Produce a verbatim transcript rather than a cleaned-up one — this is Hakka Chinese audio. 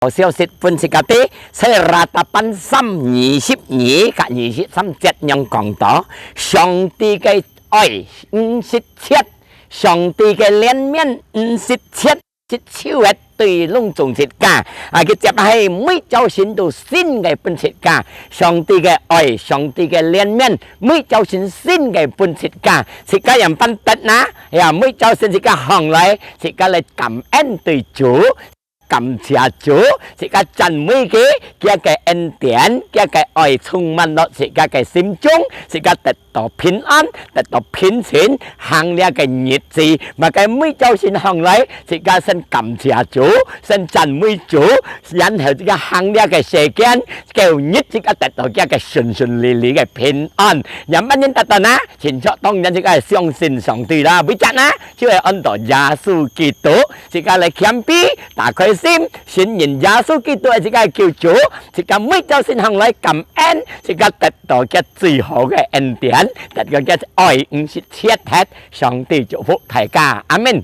好消息分自家知，在Ratapan三二十二甲二十三節樣講到，上帝个愛毋失絕，上帝个憐憫毋失絕，失手个對攏總自家。啊，佢接下每朝晨都新个分自家，上帝个愛，上帝个憐憫，每朝晨新个分自家，自家樣般得哪？呀，每朝晨自家䟘來，自家來感恩對主。 感謝主，自家讚美佢，佢个恩典，佢个愛充滿落自家个心中，自家得到平安，得到平靜，行這个日子。嘛个每朝晨䟘來，自家先感謝主，先讚美主，然後自家行這个世間，舊日自家得到佢个順順利利个平安。仰般人得到哪？清楚，當然自家相信上帝啦。為隻哪？就係安到耶穌基督，自家來謙卑，打開心， 信任耶穌基督係自家个救主，自家每朝晨䟘來感恩，自家得到佢最好个恩典，得到佢愛毋失絕忒。上帝祝福大家，阿門。